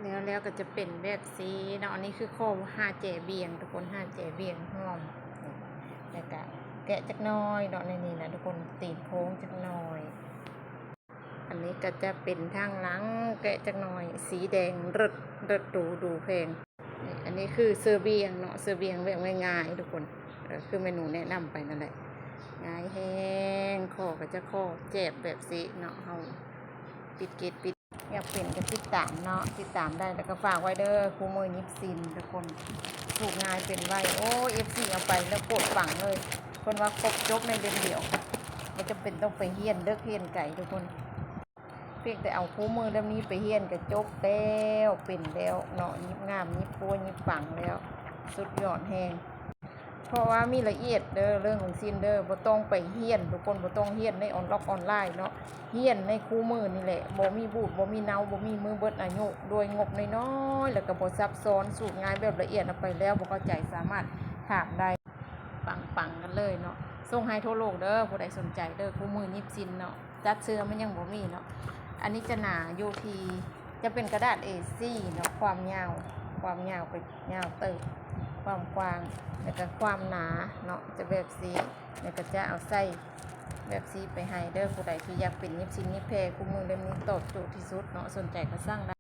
ແລ້ວ ແລ້ວກໍຈະເປັນແບບຊີ້ເນາະ. ອັນນີ້ຄືຂໍ້ຫ້າແຈບ່ຽງທຸກຄົນ, ຫ້າແຈບ່ຽງຮ່ວມ ແລ້ວກະແກະຈັກໜ່ອຍເນາະ. ໃນນີ້ນະທຸກຄົນ, ຕີນໂຄ້ງຈັກໜ່ອຍ. ອັນນີ້ກໍຈະເປັນທາງຫຼັງ, ແກະຈັກໜ່ອຍ, ສີແດງເລີດ, ເລີດ ດູ ດູແພງ. ນີ້ ອັນນີ້ຄືເສື້ອບ່ຽງເນາະ, ເສື້ອບ່ຽງແບບງ່າຍໆທຸກຄົນ, ເອີ ຄືແມ່ໜູແນະນຳໄປນັ້ນແຫຼະ, ງ່າຍແຮງ. ຂໍ້ກໍຈະຂໍ້ແຈບແບບຊີ້ເນາະ, ເຮົາປິດເກັດປິດ. ຢາກເປັນກໍຕິດຕາມເນາະ, ຕິດຕາມໄດ້. ແລ້ວກໍຝາກໄວ້ເດີ, ຄູ່ມືຍິບຊິນທຸກຄົນ, ສູດງ່າຍເປັນໄວ. ໂອ້ຍ ເອັຟຊີ ເອົາໄປແລ້ວໂຄດປັງເລີຍ, ເພິ່ນວ່າຄົບຈົບໃນເຫຼັ້ມດຽວ, ບໍ່ຈຳເປັນຕ້ອງໄປຮຽນເດິກຮຽນໄກທຸກຄົນ. ພຽງແຕ່ເອົາຄູ່ມືເຫຼັ້ມນີ້ໄປຮຽນກໍຈົບແລ້ວ, ເປັນແລ້ວເນາະ, ຍິບງາມ, ຍິບປົວ, ຍິບປັງແລ້ວ, ສຸດຍອດແຮງ. ເພາະວ່າມີລະອຽດເດີ, ເລື່ອງຂອງຊິນເດີ, ບໍ່ຕ້ອງໄປຮຽນທຸກຄົນ, ບໍ່ຕ້ອງຮຽນໃນອອນລັອກອອນລາຍເນາະ, ຮຽນໃນຄູ່ມືນີ້ແຫຼະ. ບໍ່ມີບູດ ບໍ່ມີເນົາ ບໍ່ມີມື້ເບິດອາຍຸ, ດ້ວຍງົບນ້ອຍໆ ແລ້ວກໍບໍ່ຊັບຊ້ອນ, ສູດງ່າຍແບບລະອຽດ. ເອົາໄປແລ້ວບໍ່ເຂົ້າໃຈສາມາດຖາມໄດ້. ປັງໆກັນເລີຍເນາະ, ສົ່ງໃຫ້ທົ່ວໂລກເດີ, ຜູ້ໃດສົນໃຈເດີ, ຄູ່ມືຍິບຊິນເນາະ. ຈັດເສື້ອມັນຍັງບໍ່ມີເນາະ. ອັນນີ້ຈະໜາຢູ່ທີ່ ຈະເປັນກະດາດ ເອສີ່ ເນາະ, ຄວາມຍາວ, ຄວາມຍາວກໍຍາວເຕີບ, ຄວາມກວ້າງ ແລ້ວກະຄວາມໜາເນາະ, ຈະແບບຊີ້. ແລ້ວກະຈະເອົາໃສ່ແບບຊີ້ໄປໃຫ້ເດີ, ຜູ້ໃດທີ່ຢາກເປັນຍິບຊິນຍິບແພ, ຄູ່ມືເຫຼັ້ມນີ້ຕອບໂຈດທີ່ສຸດເນາະ, ສົນໃຈກໍສັ່ງໄດ້.